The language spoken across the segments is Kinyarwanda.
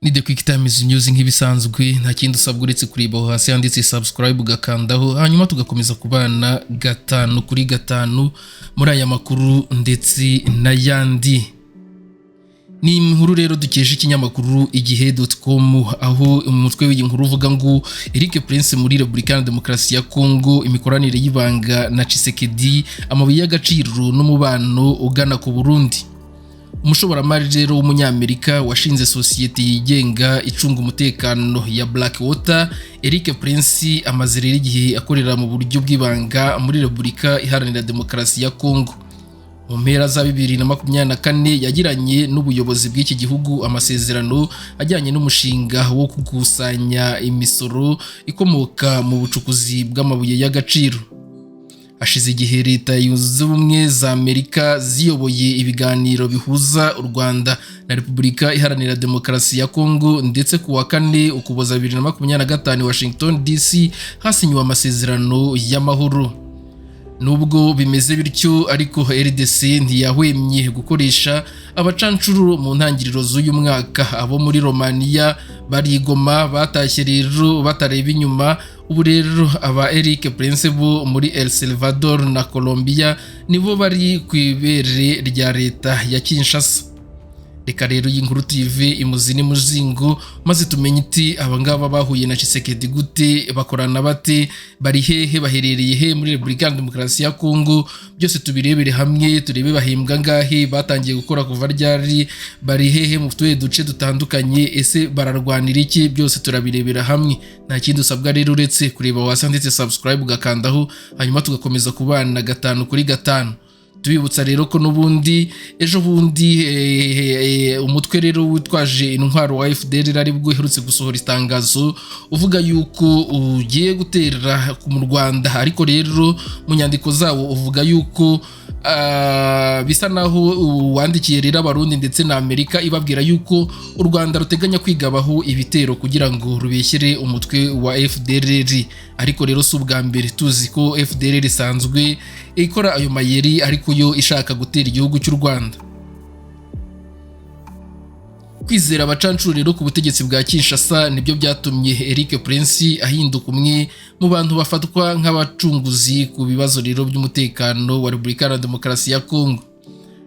Ni The Quick Times News nk'ibisanzwe. Nta kindi usabwa uretse kureba aho hasi handitse subscribe, ugakandaho, hanyuma tugakomeza kubana gatanu kuri gatanu muri aya makuru ndetse n'ayandi. Ni inkuru rero dukesha ikinyamakuru igihe.com, aho umutwe w'iyi nkuru uvuga ngo Eric Prince muri Repubulika ya Demokarasi ya Congo, imikoranire y'ibanga na Tshisekedi, amabuye y'agaciro n'umubano ugana ku Burundi. Umushoboramari rero w'umunyamerika washinze sosiyete yigenga icunga umutekano ya Blackwater, Eric Prince, amaze rero igihe akorera mu buryo bw'ibanga muri Repubulika Iharanira Demokarasi ya Congo. Mu mpera za 2024 yagiranye n'ubuyobozi bw'iki gihugu amasezerano ajyanye n'umushinga wo gukusanya imisoro ikomoka mu bucukuzi bw'amabuye y'agaciro. Hashize igihe Leta Yunze Ubumwe za Amerika ziyoboye ibiganiro bihuza u Rwanda na Repubulika Iharanira Demokarasi ya Congo, ndetse ku wa 4 Ukuboza 2025 Washington DC hasinyiwe amasezerano y'amahoro. Nubwo bimeze bityo ariko, RDC ntiyahwemye gukoresha abacancuro. Mu ntangiriro z'uyu mwaka abo muri Romania barigoma batashye rero batareba inyuma. Ubu rero aba Eric Prince bo muri El Salvador na Colombia nibo bari ku ibere rya leta ya Kinshasa. Reka rero iyi nkuru tuyive imuzi n'imuzingo, maze tumenye iti abangaba bahuye na Tshisekedi gute, bakorana bate, bari hehe, baherereye he muri Repubulika ya Demokarasi ya Congo? Byose tubirebere hamwe, turebe bahembwa ngahe, batangiye gukora kuva ryari, bari hehe mu tuhe duce dutandukanye, ese bararwanira iki? Byose turabirebera hamwe. Nta kindi usabwa rero uretse kureba hasi ndetse subscribe ugakandaho, hanyuma tugakomeza kubana gatanu kuri gatanu. Tubibutsa rero ko n'ubundi ejo bundi umutwe rero witwaje intwaro wa FDLR aribwo uherutse gusohora itangazo uvuga yuko ugiye gutera mu Rwanda, ariko rero mu nyandiko zawo uvuga yuko bisa naho wandikiye rero Abarundi ndetse na Amerika, ibabwira yuko u Rwanda ruteganya kwigabaho ibitero kugira ngo rubeshyere umutwe wa FDLR. Ariko rero si ubwa mbere, tuzi ko FDLR isanzwe ikora ayo mayeri, ariko yo ishaka gutera igihugu cy'u Rwanda. Kwizera abacancuro rero ku butegetsi bwa Kinshasa nibyo byatumye Eric Prince ahinduka umwe mu bantu bafatwa nk'abacunguzi ku bibazo rero by'umutekano wa Repubulika ya Demokarasi ya Congo.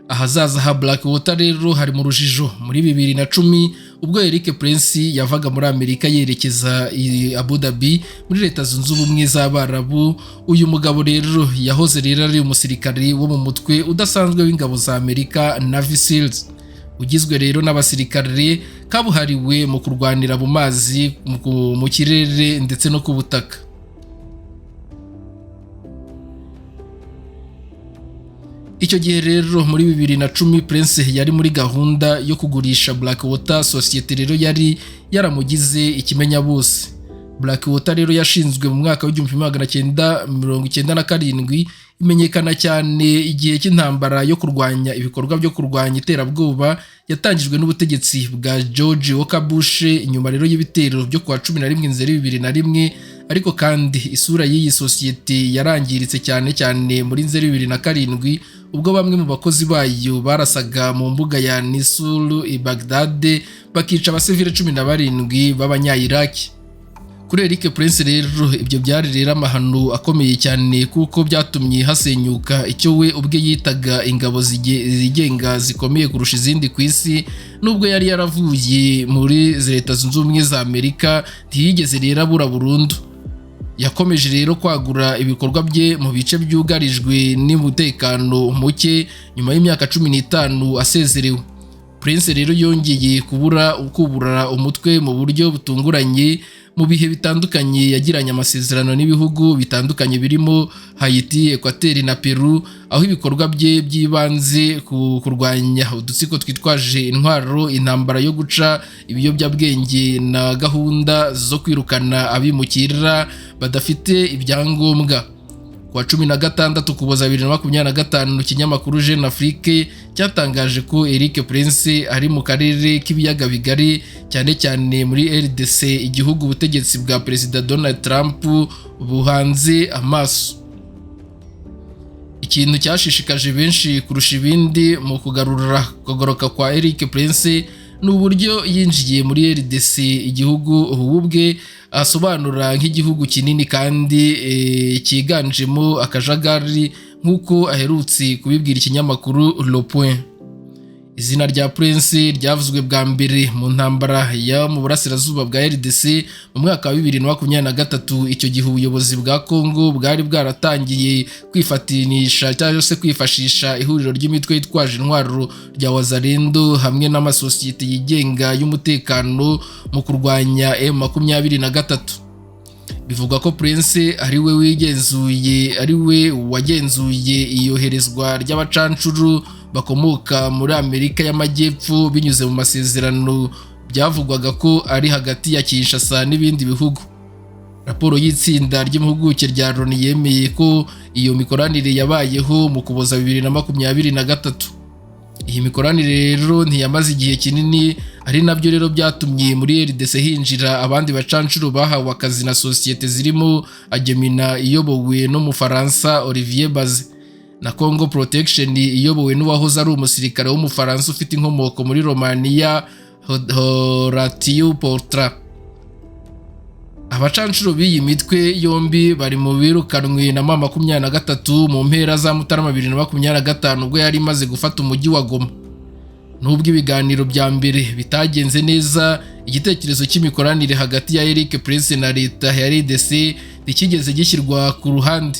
Ahazaza ha Blackwater rero hari mu rujijo. Muri 2010, ubwo Eric Prince yavaga muri Amerika yerekeza i Abu Dhabi muri Leta Zunze Ubumwe z'Abarabu, uyu mugabo rero yahoze rero ari umusirikare wo mu mutwe udasanzwe w'ingabo za Amerika, Navy SEALs, ugizwe rero n'abasirikare kabuhariwe mu kurwanira mu mazi, mu kirere ndetse no ku butaka. Icyo gihe rero muri 2010 Prince yari muri gahunda yo kugurisha Blackwater, sosiyete rero yari yaramugize ikimenya bose. Blackwater rero yashinzwe mu mwaka wa 1997, imenyekana cyane igihe cy'intambara yo kurwanya ibikorwa byo kurwanya iterabwoba yatangijwe n'ubutegetsi bwa George Walker Bush nyuma rero y'ibitero byo kuwa 11 Nzeri 2001. Ariko kandi isura y'iyi sosiyete yarangiritse cyane cyane muri Nzeri 2007, ubwo bamwe mu bakozi bayo barasaga mu mbuga ya Nisuru i Baghdad bakica abasivile 17 b'abanya-Iraki. Kuri Eric Prince rero ibyo byari rero amahano akomeye cyane, kuko byatumye hasenyuka icyo we ubwe yitaga ingabo zigenga zikomeye kurusha izindi ku isi. Nubwo yari yaravuye muri Leta Zunze Ubumwe za Amerika, ntiyigeze rero abura burundu. Yakomeje rero kwagura ibikorwa bye mu bice byugarijwe n'umutekano muke. Nyuma y'imyaka 15 asezerewe, Prince rero yongeye kubura kubura umutwe mu buryo butunguranye. Mu bihe bitandukanye yagiranye amasezerano n'ibihugu bitandukanye birimo Haiti, Equateur na Peru, aho ibikorwa bye by'ibanze ku kurwanya udutsiko twitwaje intwaro, intambara yo guca ibiyobyabwenge na gahunda zo kwirukana abimukira badafite ibyangombwa. Kuwa 16 Ukuboza 2025, ikinyamakuru Jeune Afrique cyatangaje ko Eric Prince ari mu karere k'ibiyaga bigari, cyane cyane muri RDC, igihugu ubutegetsi bwa Perezida Donald Trump buhanze amaso. Ikintu cyashishikaje benshi kurusha ibindi mu kugarura kugoroka kwa Eric Prince ni uburyo yinjiye muri RDC, igihugu ubu ubwe asobanura nk'igihugu kinini kandi cyiganjemo akajagari, nk'uko aherutse kubibwira ikinyamakuru Le Point. Izina rya Prince ryavuzwe bwa mbere mu ntambara ya mu burasirazuba bwa RDC mu mwaka wa 2023. Icyo gihe ubuyobozi bwa Congo bwari bwaratangiye kwifatinisha cyangwa se kwifashisha ihuriro ry'imitwe yitwaje intwaro rya Wazalendo hamwe n'amasosiyete yigenga y'umutekano mu kurwanya M23. Bivugwa ko Prince ari we wagenzuye iyoherezwa ry'abacancuru bakomoka muri Amerika y'Amajyepfo binyuze mu masezerano byavugwaga ko ari hagati ya Kinshasa n'ibindi bihugu. Raporo y'itsinda ry'impuguke rya Loni yemeye ko iyo mikoranire yabayeho mu Kuboza 2023. Iyi mikoranire rero ntiyamaze igihe kinini, ari nabyo rero byatumye muri RDC hinjira abandi bacancuro bahawe akazi na sosiyete zirimo Agemina iyobowe n'Umufaransa Olivier Baze na Congo Protection iyobowe n'uwahoze ari umusirikare w'Umufaransa ufite inkomoko muri Romania, Horatiu Portra. Abacancuro b'iyi mitwe yombi bari mu birukanwe na M23 mu mpera za Mutarama 2025, ubwo yari imaze gufata umujyi wa Goma. Nubwo ibiganiro bya mbere bitagenze neza, igitekerezo cy'imikoranire hagati ya Eric Prince na leta ya RDC ntikigeze gishyirwa ku ruhande.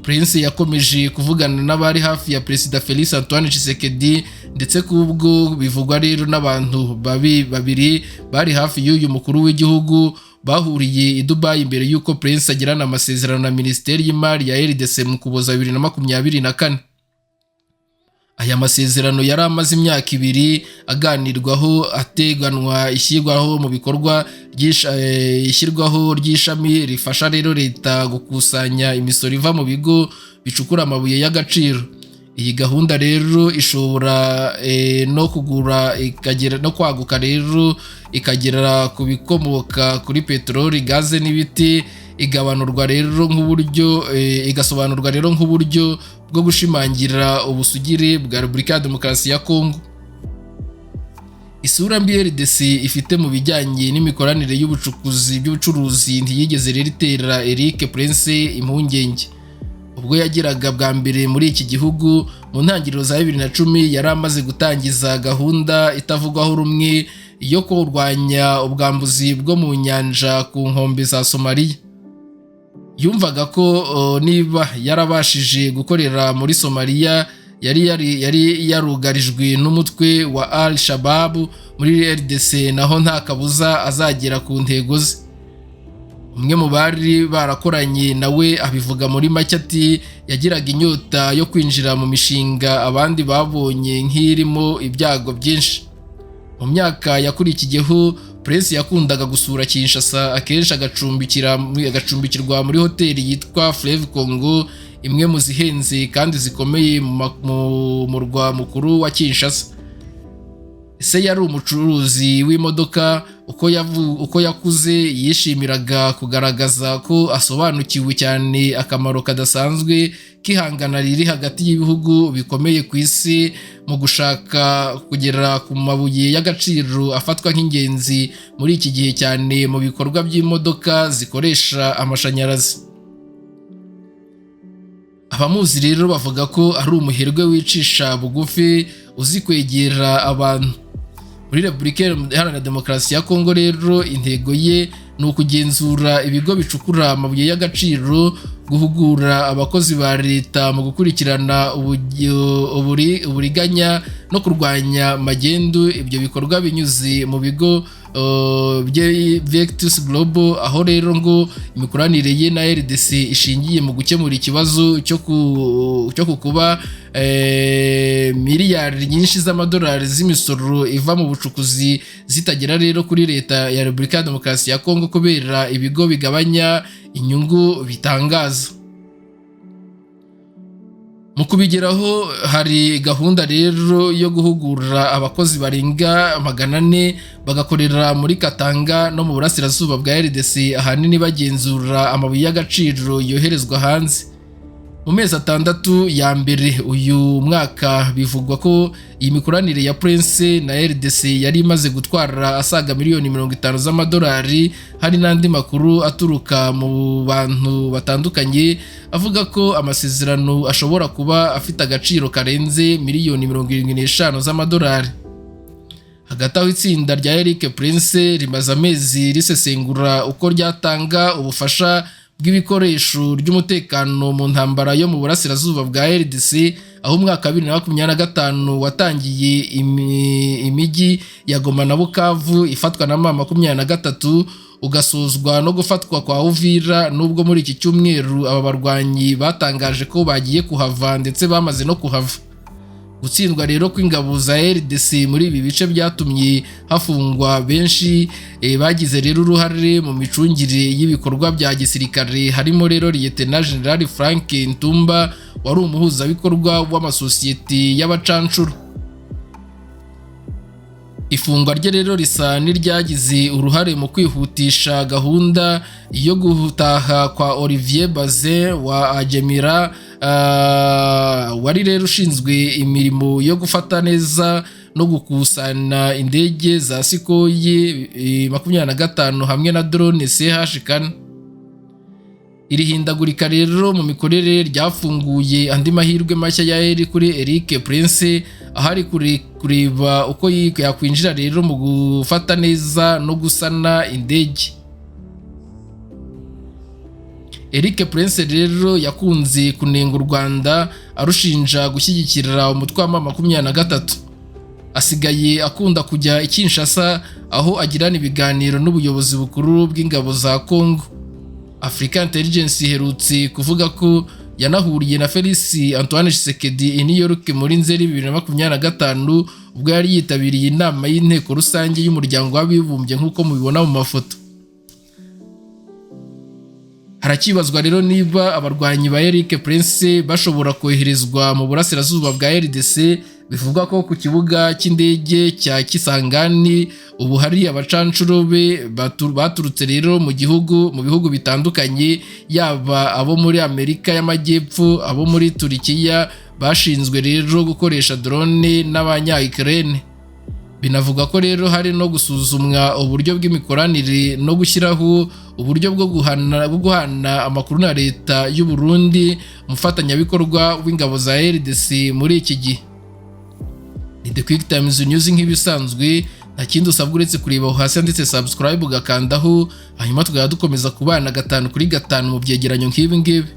Prince yakomeje kuvugana n'abari hafi ya Perezida Felix Antoine Tshisekedi, ndetse kubwo bivugwa rero n'abantu babi babiri bari hafi y'uyu mukuru w'igihugu bahuriye i Dubai mbere y'uko Prince agirana amasezerano na Minisiteri y'Imari ya RDC mu Kuboza 2024. Aya masezerano yari amaze imyaka 2 aganirwaho, ateganwa ishyirwaho mu bikorwa ishyirwaho ry'ishami rifasha rero leta gukusanya imisoro iva mu bigo bicukura amabuye y'agaciro. Iyi gahunda rero ishobora no kugura ikagera no kwaguka rero ikagera ku bikomoka kuri peteroli, gaze n'ibiti, igabanurwa rero nk'uburyo igasobanurwa rero nk'uburyo bwo gushimangira ubusugire bwa Repubulika ya Demokarasi ya Kongo. Isura mbi RDC ifite mu bijyanye n'imikoranire y'ubucukuzi by'ubucuruzi ntiyigeze rero itera Eric Prince impungenge. Ubwo yageraga bwa mbere muri iki gihugu mu ntangiriro za 2010, yari amaze gutangiza gahunda itavugwaho rumwe yo kurwanya ubwambuzi bwo mu nyanja ku nkombe za Somaliya. Yumvaga ko niba yarabashije gukorera muri Somaliya yari yarugarijwe n'umutwe wa Al Shabaab, muri RDC naho nta kabuza azagera ku ntego ze. Umwe mu bari barakoranye nawe abivuga muri make ati: "Yagiraga inyota yo kwinjira mu mishinga abandi babonye nk'irimo ibyago byinshi." Mu myaka yakurikiyeho, Prince yakundaga gusura Kinshasa akenshi, agacumbikirwa muri hoteli yitwa Fleuve Congo, imwe mu zihenze kandi zikomeye mu murwa mukuru wa Kinshasa. Se yari umucuruzi w'imodoka. Uko yakuze yishimiraga kugaragaza ko asobanukiwe cyane akamaro kadasanzwe k'ihangana riri hagati y'ibihugu bikomeye ku isi mu gushaka kugera ku mabuye y'agaciro afatwa nk'ingenzi muri iki gihe, cyane mu bikorwa by'imodoka zikoresha amashanyarazi. Abamuzi rero bavuga ko ari umuherwe wicisha bugufi, uzi kwegera abantu. Muri Repubulika Iharanira Demokarasi ya Kongo rero, intego ye ni ukugenzura ibigo bicukura amabuye y'agaciro, guhugura abakozi ba leta mu gukurikirana uburiganya no kurwanya magendu. Ibyo bikorwa binyuze mu bigo bye Vectus Global, aho rero ngo imikoranire ye na RDC ishingiye mu gukemura ikibazo cyo ku kuba miliyari nyinshi z'amadolari z'imisoro iva mu bucukuzi zitagera rero kuri leta ya Repubulika ya Demokarasi ya Kongo kubera ibigo bigabanya inyungu bitangaza. Mu kubigeraho, hari gahunda rero yo guhugura abakozi barenga 400 bagakorera muri Katanga no mu burasirazuba bwa RDC, ahanini bagenzura amabuye y'agaciro yoherezwa hanze. Mu Mu mezi 6 ya mbere uyu mwaka, bivugwa ko iyi mikoranire ya Prince na RDC yari imaze gutwara asaga miliyoni 50 z'amadolari. Hari n'andi makuru aturuka mu bantu batandukanye avuga ko amasezerano ashobora kuba afite agaciro karenze miliyoni 75 z'amadolari. Hagati aho, itsinda rya Erik Prince rimaze amezi risesengura uko ryatanga ubufasha bw'ibikoresho ry'umutekano mu ntambara yo mu burasirazuba bwa RDC, aho umwaka wa 2025 watangiye imijyi ya Goma na Bukavu ifatwa na M23, ugasozwa no gufatwa kwa Uvira, nubwo muri iki cyumweru aba barwanyi batangaje ko bagiye kuhava, ndetse bamaze no kuhava. Gutsindwa rero kw'ingabo za RDC muri ibi bice byatumye hafungwa benshi bagize rero uruhare mu micungire y'ibikorwa bya gisirikare, harimo rero Lieutenant General Frank Ntumba wari umuhuzabikorwa w'amasosiyete y'abacancuro. Ifungwa rye rero risa n'iryagize uruhare mu kwihutisha gahunda yo gutaha kwa Olivier Bazin wa Agemira, wari rero ushinzwe imirimo yo gufata neza no gukusanya indege za Sukhoi 25 hamwe na drone CH-4. Iri hindagurika rero mu mikorere ryafunguye andi mahirwe mashya ya eri kuri Erik Prince, aho ari kureba uko yakwinjira rero mu gufata neza no gusana indege. Erik Prince rero yakunze kunenga u Rwanda, arushinja gushyigikira umutwe wa M23. Asigaye akunda kujya i Kinshasa, aho agirana ibiganiro n'ubuyobozi bukuru bw'ingabo za Congo. Africa Intelligence iherutse kuvuga ko yanahuriye na Felix Antoine Tshisekedi i New York muri Nzeri 2025, ubwo yari yitabiriye inama y'inteko rusange y'Umuryango w'Abibumbye, nk'uko mubibona mu mafoto. Harakibazwa rero niba abarwanyi ba Erik Prince bashobora koherezwa mu burasirazuba bwa RDC. Bivugwa ko ku kibuga cy'indege cya Kisangani ubu hari abacancuro be baturutse rero mu bihugu bitandukanye, yaba abo muri Amerika y'Amajyepfo, abo muri Turikiya bashinzwe rero gukoresha drone, n'abanya Ukraine. Binavuga ko rero hari no gusuzumwa uburyo bw'imikoranire no gushyiraho uburyo bwo guhana amakuru na Leta y'u Burundi, umufatanyabikorwa w'ingabo za RDC muri iki gihe. Ni The Quick Times News nk'ibisanzwe. Nta kindi usabwa uretse kureba aho hasi handitse subscribe, ugakandaho, hanyuma tukajya dukomeza kubana gatanu kuri gatanu mu byegeranyo nk'ibi ngibi.